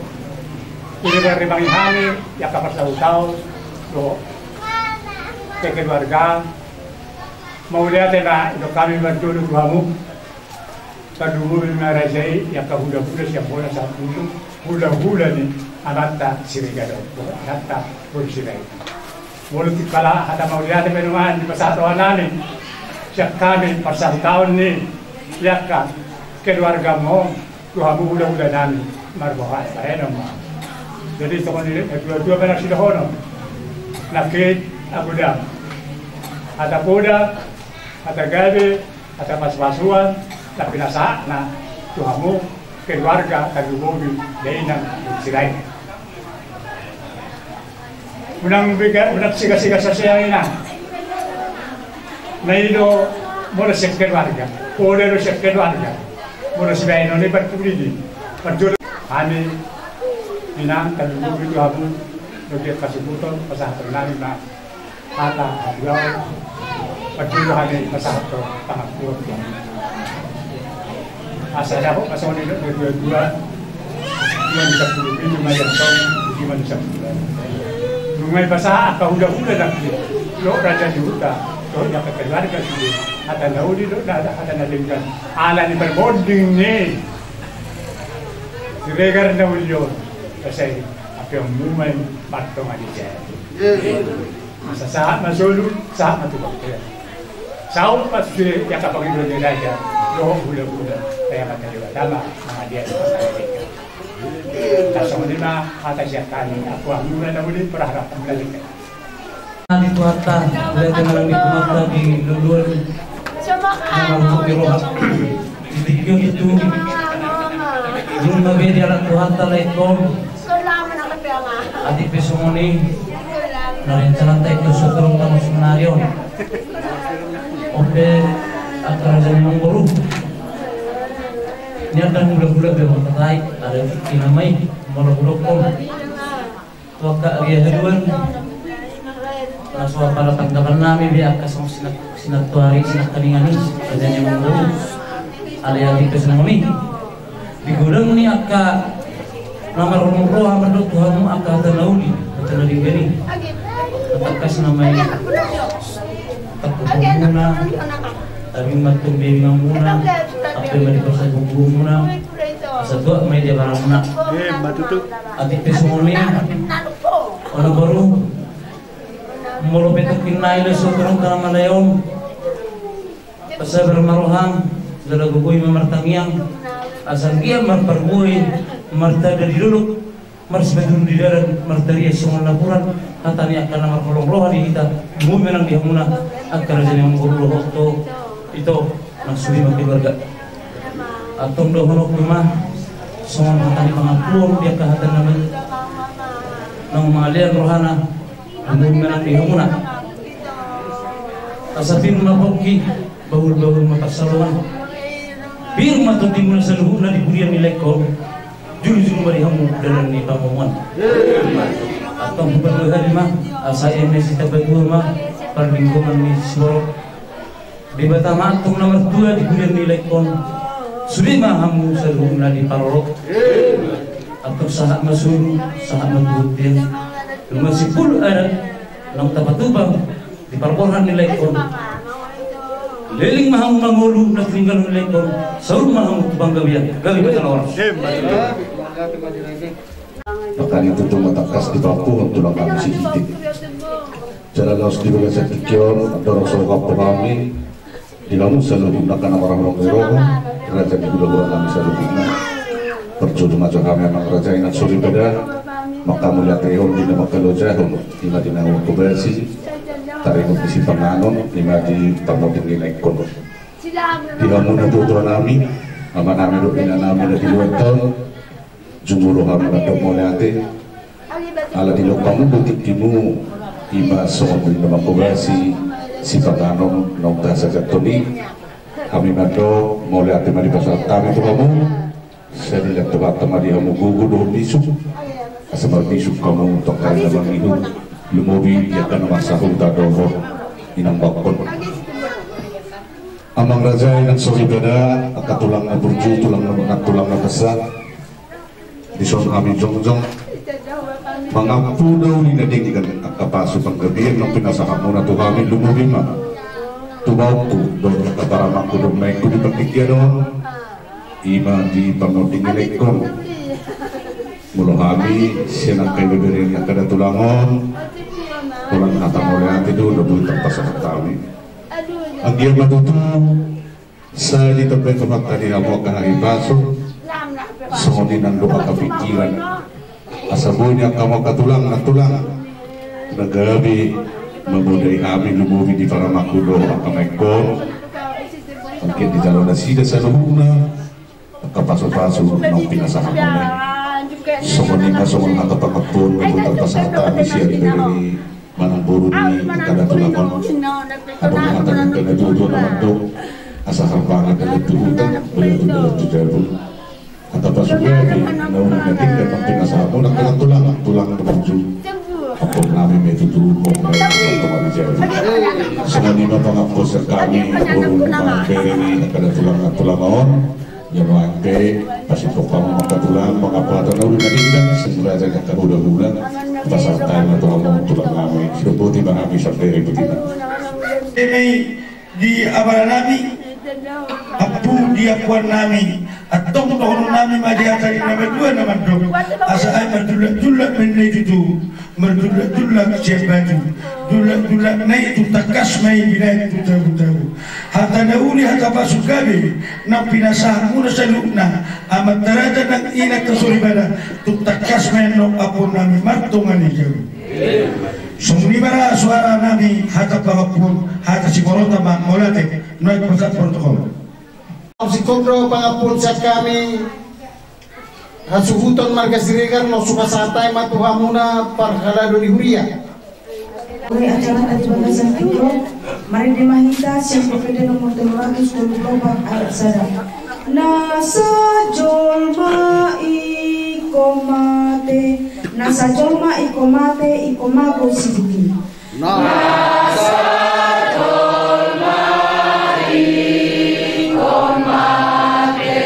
ini berrimangi hami, ya kapas tahu-tahu, do, kekeluargaan, Mauliate ma didok hami marjolo tu hamu. Parlumobi ma raja i, angka hulahula sian bona sahat tu hulahula ni amanta Siregar do, amanta boru Siregar. Molo tung pala hata mauliate pe nuaeng dipasahat roha nami sian hami parsahutaon ni angka keluargamu on. Tu hamu hulahula nami, marboha bahenon ma. Jadi songon i, eh, dua-dua ma na sidohonon. Nangkin agodang. Hata poda, hata gabe, hata pasupasuan, na pinasahatna tu hamu keluarga, tarlumobi dainang Siregar. Unang bega, unang sega-sega sasea inang. Na i do molo sian keluarga, poda do sian keluarga. Molo sibahenon i parpudi di parjolo hami inang, tarlumobi tu hamu, dohot hasuhuton, pasahaton nami ma hata hatuaon. Parjolo hami pasahathon pangakuon tu hamu. Asa dapot ma songon i dok na dua-dua. Dua ni sampulu pitu ma i antong, dua ni sampulu. Nunga dipasahat angka hulahula nangkin, dohot raja ni huta, dohot angka keluarga sude. Hata na uli dohot na, hata na denggan. Ala ni parbonding ni Siregar na uli on. Asa i, ape on mumai, mantong adi jari. Asa sahat ma solu, sahat ma tu bangkea. Saut ma sude angka pangidoan ni raja dohot hulahula, asa ma tali watama mangadian pasahat. Asa songon i ma hata sian hami, angka hulahula na uli, parharap hulahula. Di Tuhanta, mauliate ma di Tuhanta di luluan. Mauliate ma di roha. Di tingki on tutu. Lun ma be di anak Tuhanta lae on. Atik pe songon i, na rencananta i tu sotron tama sonari on. On pe angka raja ni amangboru. Nian dang hulahula be mangkatai, ada tingki nama i, molo hudokkon. Tu angka agia haduan, na so apala tanggapan nami be angka songon sinat-, sinatuari, sinangkaningan i, raja ni amangboru. Alai atik pe songon i. Di godang ni angka na marholong roha mandok tu hamu angka hata na uli, hata na denggan i. Na tangkas nama i tangkuponmuna, tabi ma tong bebinganmuna, ampe ma di parsabubuonmuna. Asa tuat ma i di abaramuna. Atik pe songon i, amangboru, molo pe tongkin nai lae sotron tama lae on. Pasabar ma roham, jala gogoi ma martangiang, asa anggiat marparbue, martanda di dolok, marsipatudu di dalan, martarias songon napuran, hata ni angka na marholong roha di hita, lumobi ma nang di hamuna, angka raja ni amangboru dohot ito, nang sude ma keluarga. Antong dohononku ma, songon hata ni pangakuon di angka hata na, naung mangalean rohana, lumobi ma nang di hamuna. Asa pir ma pongki, bahul-bahul ma pansalongan. Pir ma tondimuna saluhutna di huria ni lae on. Jujur ma di hamu dalan ni pangomoan. Antong hupaluhali ma, asa eme sitamba tua ma parlinggoman ni siborok. Debata ma antong na martua di huria ni lae on. Sude ma hamu saluhutna diparorot. Antong sahat ma solu, sahat ma tu bontean. Nunga simpul adat naung tapatupa di parborhat ni lae on. Leleng ma hamu mangolu na tininggalhon ni lae on. Saur ma hamu tu panggabean. Gabe ma jala horas. Maka ni tutu ma tangkas dipapuhon tulang hami Sihite. Jala laos di bagasan tingki on, andorang so hupampu hami di hamu saluhutna angka na marhahamaranggi roha, raja ni hulahula nami saluhutna. Parjolo ma jo hami amang raja i nang soripada manghamauliatehon di na mangkalojahon, i ma di na mangkobasi taringot ni sipanganon, i ma di parmonding ni lae on. Di hamu natuatua nami, ama nami dohot ina nami na di luat on, jumolo hami mandok mauliate. Ala dilok hamu do tingkimu, i ma songon na mangkobasi sipanganon naung tasahathon i. Hami mandok mauliate ma dipasahat hami tu hamu. Sai dilehon Tuhanta ma di hamu gogo dohot bisuk, asa marbisuk hamu tu angka na mangihut, lumobi di angka na marsahuta dohot inang bangkon. Amang raja i nang soripada, angka tulang na burju, tulang na, tulang na basa. Dison hami jongjong mangampu na uli na denggan, angka pasu panggabean naung pinasahatmuna tu hami, lumobi ma tu baoku dohot angka paramangku dohot umbaengku di partingkian on, i ma di parmonding ni lae on. Molo hami sian angka ibebere ni angka datulang on, holan hata mauliate do na boi tarpasahat hami. Anggiat ma tutu sai ditambai Tuhanta di hamu angka hahipason, songon i nang do angka pingkiran, asa boi ni angka hamu angka tulang na tulang na gabe mamodai hami, lumobi di paramangku dohot angka maengkon. Anggiat dijalo nasida saluhutna angka pasupasu naung pinasahatmuna i. Songon i ma songon hata pangampuon na boi tarpasahat hami sian ibebere ni manang boru ni angka datulang on. Adong hata ni angka natuatua na mandok, asa harbangan dalan tu huta, balian tu dalan tu jabu. Hata pasu gabe na uli na denggan naung pinasahatmuna angka tulang, tulang na burju. Ampuon nami ma i tutu, ampuon nami ma i tutu. Songon i ma pangampuon sian hami boru manang bere ni angka datulang na tulang on. Ia nuaeng pe, pasipok hamu ma angka tulang, mangampu hata na uli na denggan sian raja ni angka hulahula. Pasahat hami ma tu hamu tulang nami, sidok boti ma hami sambere botima. Eme i di abala nami, ampu di ampuan nami, antong dohonon nami ma di hata ni na madua na mandok, asa ai marjullakjullak ma ninna i tutu. Marjullakjullak sian batu, jullakjullak na i tung tangkas ma i binahen tu tabutabu. Hata na uli, hata pasu gabe naung pinasahatmuna saluhutna, amanta raja nang inanta soripada, tung tangkas ma i annon ampuon nami martonga ni jabu. Songon i ma ra suara nami hata pangampuon, hata siborotan ma mauliate, nuaeng pasahat protokol. Singkop do pangampuon sian hami hasuhuton marga Siregar, laos hupasahat hami ma tu hamuna parhalado ni huria. Uli acara tadi bagasan tingki on, marende ma hita sian Pepeda nomor tolu ratus tolu pulu opat ayat sada. Na sajolma ingkon mate, na sajolma ingkon mate, ingkon mago sibuki. Na sajolma ingkon mate,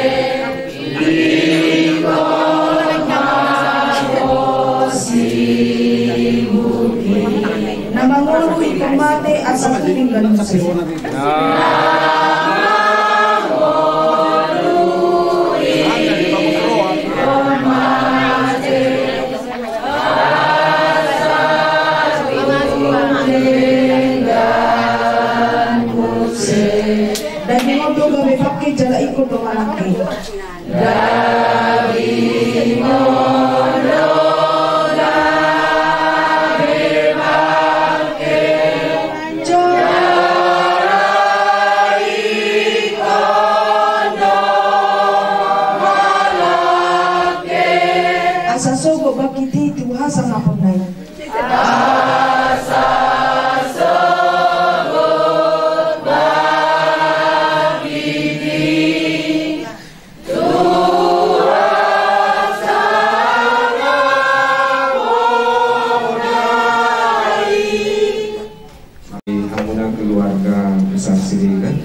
ingkon mago sibuki. Na mangolu ingkon mate asa tung denggan muse. Daging on do gabe bangke jala ingkon do manangke. Daging on do gabe bangke jala ingkon do manangke. Asa sogot bangkit i tu hasangaponna i. Asa sogot bangkit i tu hasangaponna Saksi ringan.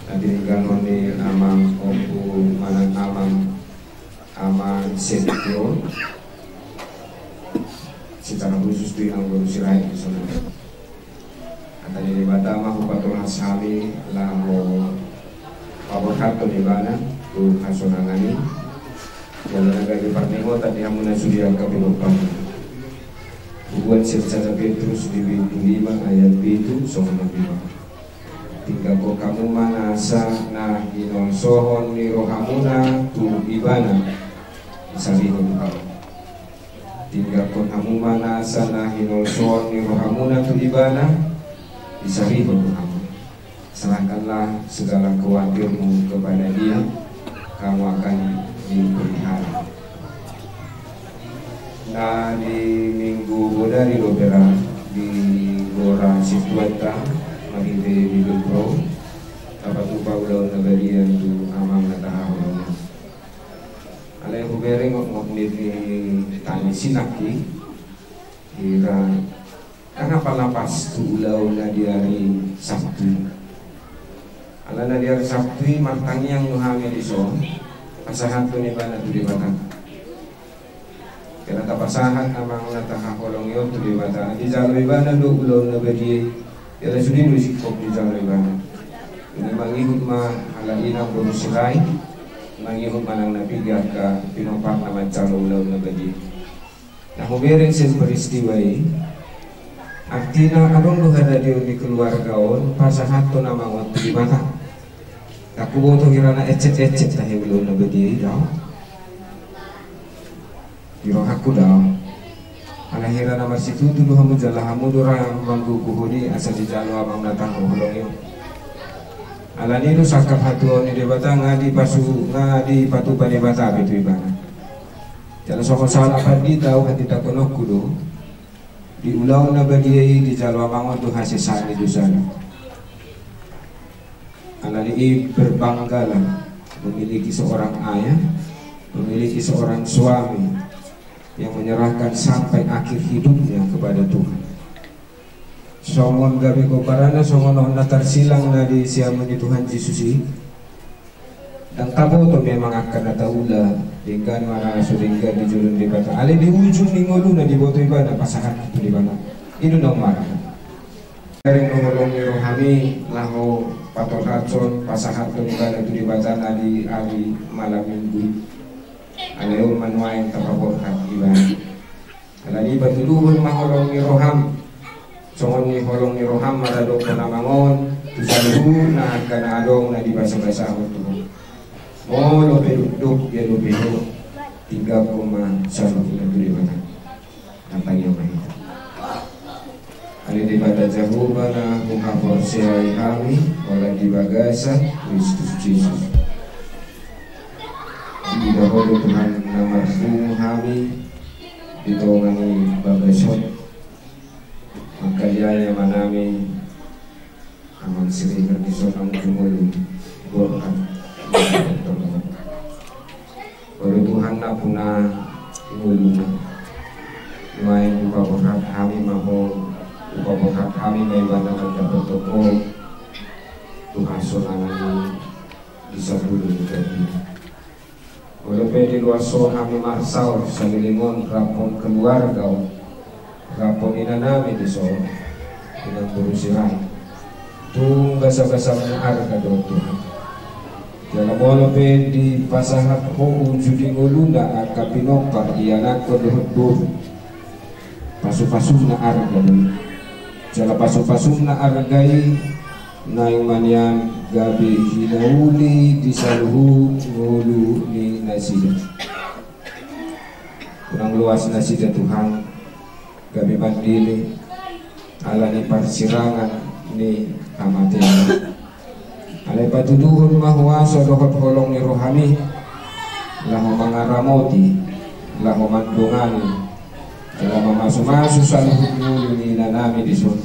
Nanti tinggal noni amang, ompu manang amang, amang senior. Secara khusus tu inang boru Sirait di sana. Hata ni Debata ma hupatorang hami laho paborhathon ibana tu hasonangan i. Jala na gabe parningotan di hamu na sude angka pinompar. Hubuat sian sada Petrus di bindu lima ayat pitu songon on lima. Tinggalhon hamu ma nasa na hinolsohon ni rohamuna tu ibana, disarihon tu hamu. Tinggalhon hamu ma nasa na hinolsohon ni rohamuna tu ibana, disarihon tu hamu. Serahkanlah segala khawatirmu kepada Dia, kamu akan dipelihara. Na di Minggu bodari do pera di gora situata marhite di Bibel Pro tapatupa ulaon na badia tu amang na tahaholongi. Alai hubereng ngok ni tani sinaki hira. Kenapa lapas tu ulaon na di ari Sabtu? Ala na di ari Sabtu i martangiang do hami dison pasahathon ibana tu Debata. Jala tapasahat amang na tahaholongi on tu Debata, dijalo ibana do ulaon na badia i. Jala sude do singkop dijalo ibana. Ima mangihut ma halak inang boru Sirait, mangihut manang na piga angka pinomparna manjalo ulaon na badia i. Na hubereng sian peristiwa i, artina adong do hadadion di keluarga on pasahathon amang on tu Debata. Ndang huboto hira na encet-encet tahe ulaon na badia i, daong. Di rohangku daong. Ala hira na marsitutu do hamu jala hamu do ra manggogohon i asa dijalo amang na tahaholongi on. Alani do sangkap hatuaon ni Debata nga dipasu, nga dipatupa Debata be tu ibana. Jala songon sahala pandita, au hatindangkononku do, di ulaon na badia i dijalo amang on do hasesaan ni dosana. Alani i berbanggalah memiliki seorang ayah, memiliki seorang suami yang menyerahkan sampai akhir hidupnya kepada Tuhan. Songon gabe gomparanna songon on na tarsilang na di siamun ni Tuhan Jesus i. Ndang taboto memang angka na taula denggan manang na so denggan di jolo ni Debata. Alai di ujung ni ngoluna diboto ibana pasahat tu Debata. I do na ummarga. Bereng do holong ni rohami laho patorangkon pasahathon ibana tu Debata na di ari malam minggu i. Alai on ma nuaeng tapaborhat ibana. Alani i patuduhon ma holong ni roham. Songon ni holong ni roham maradophon amang on tu saluhutna angka na adong na dibasabasahon tu ho. Molo pe dokdok dia dope ho, tinggalhon ma saluhutna tu Debata. Tangiang ma hita. Ale Debata Jahowa na huhaporseai hami holan di bagasan Kristus Jesus. Ido ho do Tuhan na marpungu hami di tonga ni bagas on. Mangkaliai amanami amang Siregar di son na jumolo borhat. Olo Tuhan na puna ngoluna. Nuaeng hupaborhat hami ma ho, hupaborhat hami ma ibana mandapothon ho tu hasonangan i di saluhut ni tondi. Molo pe diloas ho hami marsaor saleleng on rap dohot keluarga on, rap dohot inanami di son, inang boru Sirait. Tung basabasam na arga do Tuhan. Jala molo pe dipasahat ho uju di ngoluna angka pinompar, ianakhon dohot boru. Pasupasuna arga do i. Jala pasupasuna arga i naeng ma nian gabe hinauli di saluhut ngolu ni nasida. Unang loas nasida Tuhan gabe mandele ala ni parsirangan ni hamatean. Alai patuduhon ma huaso dohot holong ni rohami laho mangaramoti, laho mandongani, jala mamasumasu saluhut ngolu ni inanami di son,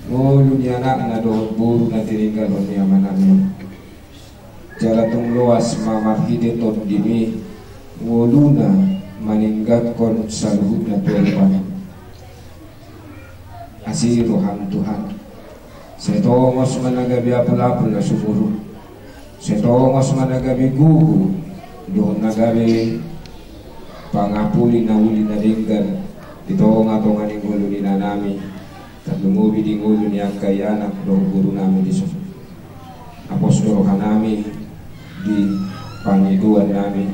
ngolu ni anakna dohot boru na tininggalhon ni amanami on. Jala tung loas ma marhite tondimi ngoluna maninggalhon saluhutna tu adopanmu. Asi roham Tuhan. Sai tongos ma na gabe apul-apul na sumurung. Sai tongos ma na gabe gogo dohot na gabe pangapuli na uli na denggan di tonga-tonga ni ngolu ni inanami, tarlumobi di ngolu ni angka i anak dohot guru nami dison. Apos do roha nami di pangidoan nami,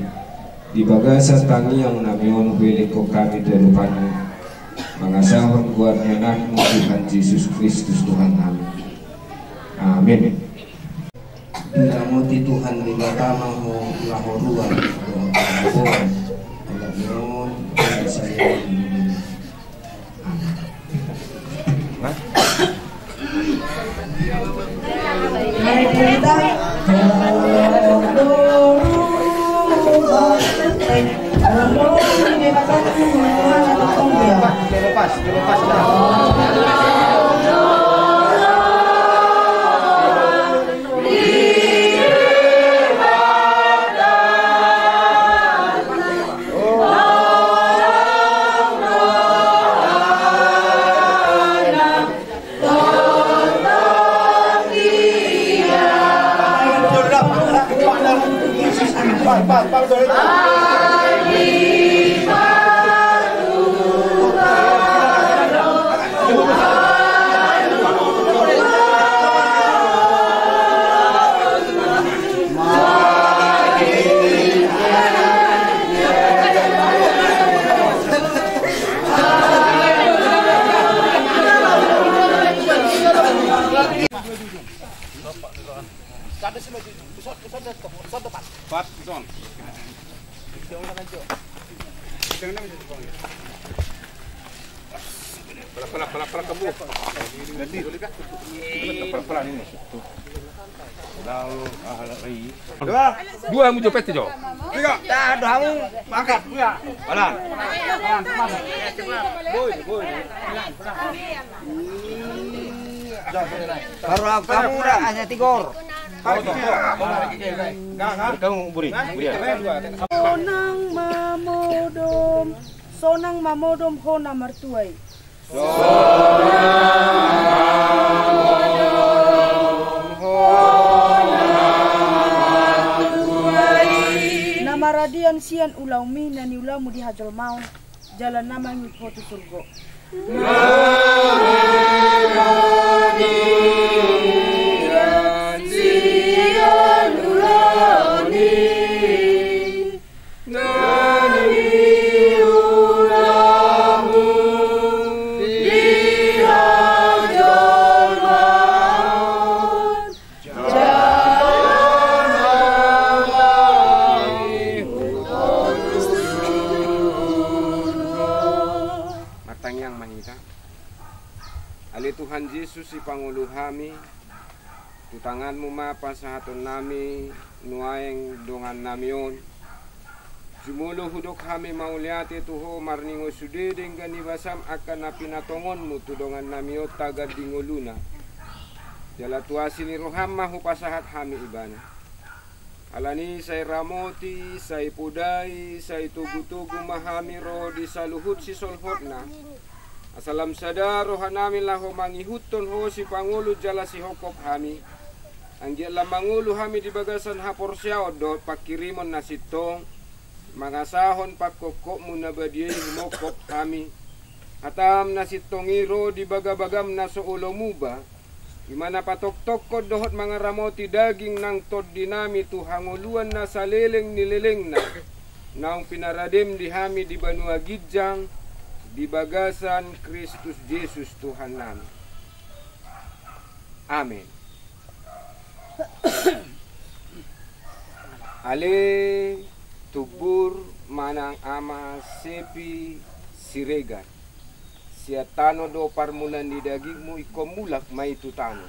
di bagasan tangiang nami on huelekhon hami tu adopanmu, mangasahon goar ni anakmu Tuhan Jesus Kristus Tuhan nami. Amin. Diramoti Tuhan Debata ma ho laho ruar dohot hagogoon, ala ni on, ala sadia. Pala, pala, pala, pala, kebo. Pala, pala, ini. Dua. Dua, hamu jo pete jo. Tiga. Dah, dah, hamu mangkat. Dua. Pala. Boy, boy. Baru kamu dah hanya tigor. Kamu buri, buri. Sonang mamodom, sonang mamodom ho na martua i. Na maradian sian ulaonmi na niulaonmu di hajolmaon, jala na mangihut ho tu surgo. Martangiang ma hita. Ale Tuhan Jesus, sipangolu hami, tu tanganmu ma pasahatonnami nuaeng dongannami on. Jumolo hudok hami mauliate tu ho marningot sude denggan ni basam angka na pinatongonmu tu dongannami on tagan di ngoluna. Jala tu asi ni roham ma hupasahat hami ibana. Alani sai ramoti, sai podai, sai togu-togu ma hami ro di saluhut sisolhotna. Asa lam sada rohanami laho mangihuthon ho sipangolu jala sihophop hami. Anggiat lam mangolu hami di bagasan haporseaon dohot pangkirimon na sintong, mangasahon pangkophopmu na badia i humophop hami. Hatam na sintong i ro di bagabagam na so olo muba, i ma na patongtongkon dohot mangaramoti daging nang tondinami tu hangoluan na saleleng ni lelengna, naung pinaradem di hami di banua ginjang, di bagasan Kristus Jesus Tuhannami. Amen. Ale tumbur manang ama Sepi Siregar, sian tano do parmulaan ni dagingmu, ingkon mulak ma i tu tano.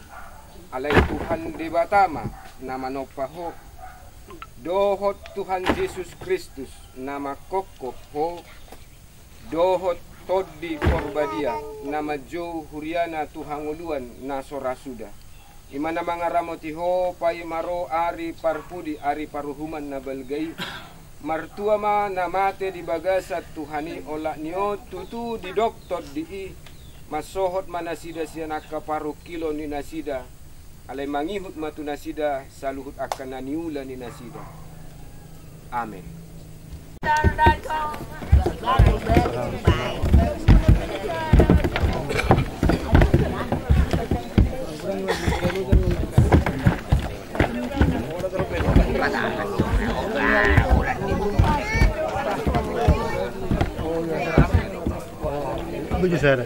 Alai Tuhan Debata ma na manompa ho, dohot Tuhan Jesus Kristus na mangkophop ho, dohot Tondi Porbadia na manjou huriana tu hangoluan na so ra suda. I ma na mangaramoti ho paima ro ari parpudi, ari paruhuman na balga i. Martua ma na mate di bagasan Tuhan i, olat ni on tutu didok Tondi i. Mansohot ma nasida sian angka parungkilon ni nasida, alai mangihut ma tu nasida saluhut angka na niula ni nasida. Amen. Baju saya ada.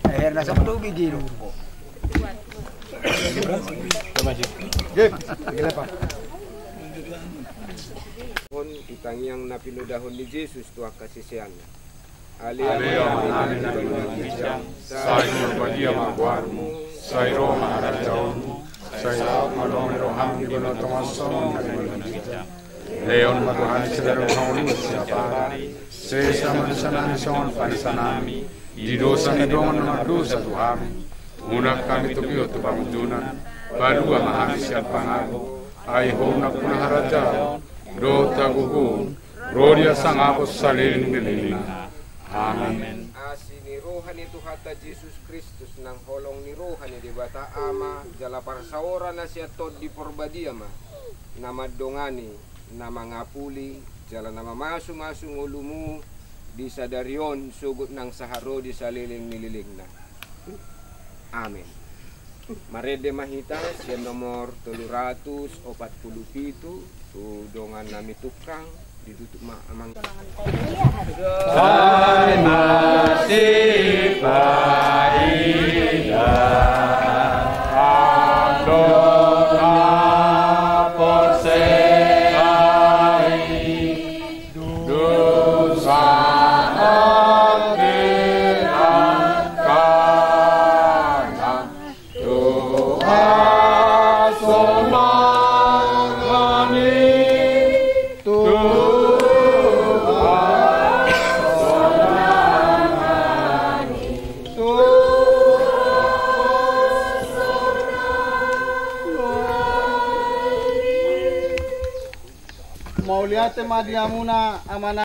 Aherna sabtu bigi lu. Jep, gila, Pak. On di tangiang na pinodahon ni Jesus tu angka siseanna. Ale Amanami na di banua ginjang, sai pinarbadia ma goarmu, sai ro ma harajaonmu, sai saut ma lomo ni roham di banua tonga on songon na di banua ginjang. Lehon ma tu hami sadari on hangoluan siapari, sesa ma dosanami songon panesanami di dosa ni dongan na mardosa tu hami. Unang hami togihon tu pangunjunan, palua ma hami sian pangago, ai Ho do nampuna harajaon dohot hagogoon, ro di hasangapon saleleng ni lelengna. Amen. Asi ni roha ni Tuhanta Jesus Kristus nang holong ni roha ni Debata Ama jala parsaoran na sian Tondi Porbadia ma na mandongani, na mangapuli jala na mamasumasu ngolumu di sadari on sogot nang sahat ro di saleleng ni lelengna. Amen. Marende ma hita sian nomor tolu ratus opat pulu pitu tu dongan nami tungkang, ditutup ma amang. Sai masipaida angka na porsea i. Dosa on di angka na tu hasonangan i, tu hasonangan i, tu hasonangan i. Mauliate ma di hamuna, Amana.